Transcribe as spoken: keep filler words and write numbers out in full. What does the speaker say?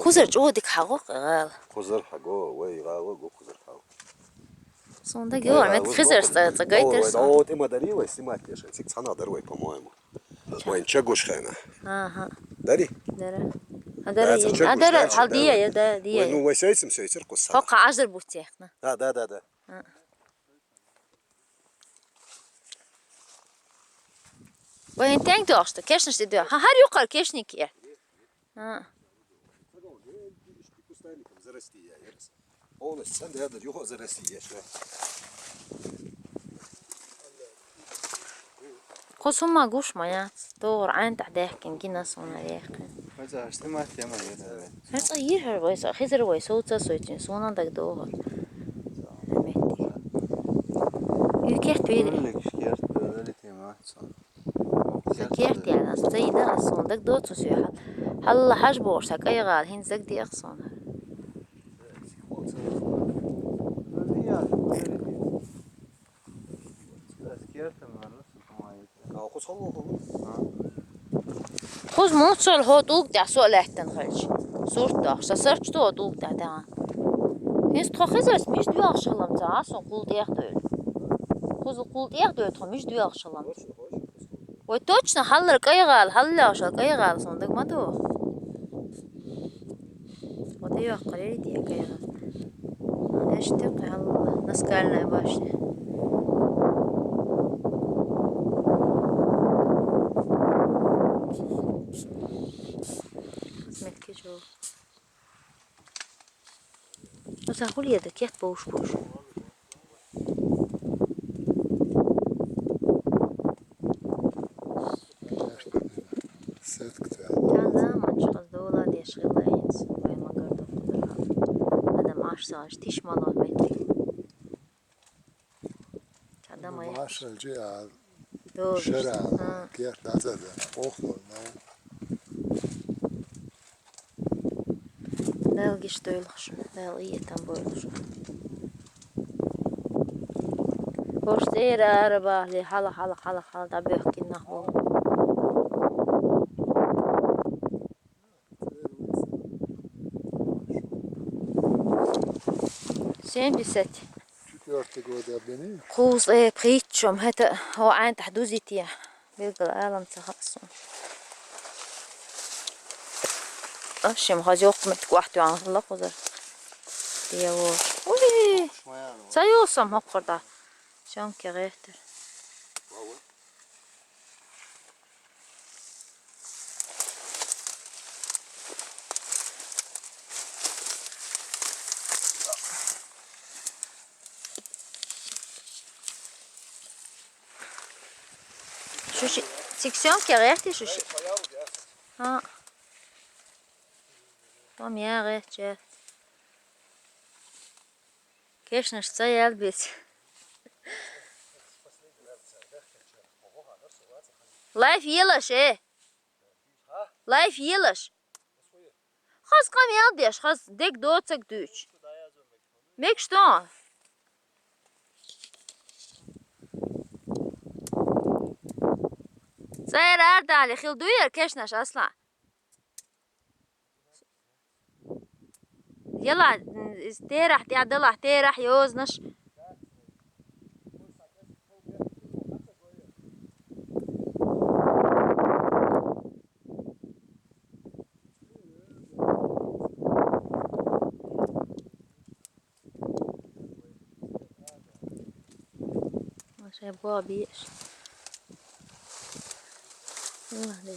Кхузара чӀогӀа дика хьагӀо гӀала. Кхузара хьагӀо, вай гӀала гу кхузара хьагӀо. Суна дагайоагӀа, мет хизар цӀа, цӀа гайтар сон. О, тӀема дарий вай, снимать деш. Цига цхьана дар вай, по-моему. Вайн чагуш хена. Аха. Дари? Дара. А дара, а дара, хьал дия, я да, дия. Вай, ну, вай сойцем, сойцер куса. Хокха ажар бутехна. Да, да, да, да. Вайн тенг дохшта, кешнаш де дуа. Ха, хар юкъар кешник я. А. Полностью центр ряда юго за России, я считаю. Кхо сума гуш ма яц, догӀар Ӏайн тӀехь дехкин гина суна вехкин. Хаза, снимать тема я. Хьа цӀа йир хьар вай са, хизар вай, соца сойчин, суна даг догӀар. Метти. Ю керт вери. Уллик керт, вери тема, сон. Са керт яна, са цӀа йина, сон даг доцу сюхьа. Хьалла хьаж богӀуш, са кӀайгӀал, хӀин заг диах сон. Кхуз муцал хӀо тӀулг тӀехь со а лаьттан хилча. Сурт даха, са сарч тӀо тӀулг тӀехь тӀегӀан. ХӀинца тхо хизарс миш дуьлхуш хилам ца, а, сон кхул тӀех дуьйла. Кхуз кхул тӀех дуьйла тхо миш дуьлхуш хилам. Вай точно хьаллар кӀайгӀал, хьаллаьгӀуш кӀайгӀал сон даг ма ду. Вот её охуре иди, я кайра. Эш ты прям наскальная башня. Смотри, чё. Ну, за хули это, кет по ушку. Сетка цӀа. Цхьана заманчохь ас доладеш хилла хӀинца, вай магар доккхура. Адам Ӏаш ца Ӏаш, тиш мало метте. Адам Ай. Машалжи а. Добиш. Шера. А. Кер даза да. Ох, но. Дала гиш дойлахь шуна, Дала иетам бойлахь шуна. ХӀорш цӀера ара бахьли, хьала, хьала, хьала, хьала, дӀабоьхкина нах бу. Семьдесят. Четвёртый год я бени. Кхузткъе пхийтта шо, хӀета хӀо Ӏайн тӀехь дузийти. Билггал алам ца хаьа суна. Ашшим хаза йоккха меттиг вахьтоьхна хилла кхузара. Дела. Уй! Ца йосам хӀокхур да. Сёмке гӀертар. Шу ши, цига сёмке гӀертий шу ши? А. Там я гӀертча. Кешнаш ца ял бец. Лайф елаш, э? Лайф елаш. Хаз къам ял деш, хаз дег доцаг дуьйч. Мегаш дон. ЦӀера ардали хил дуй яр кешнаш, Аслан? Яла, м, из терахь тӀе далахь, терахь йозанаш. Шай бо биеш. Ладно.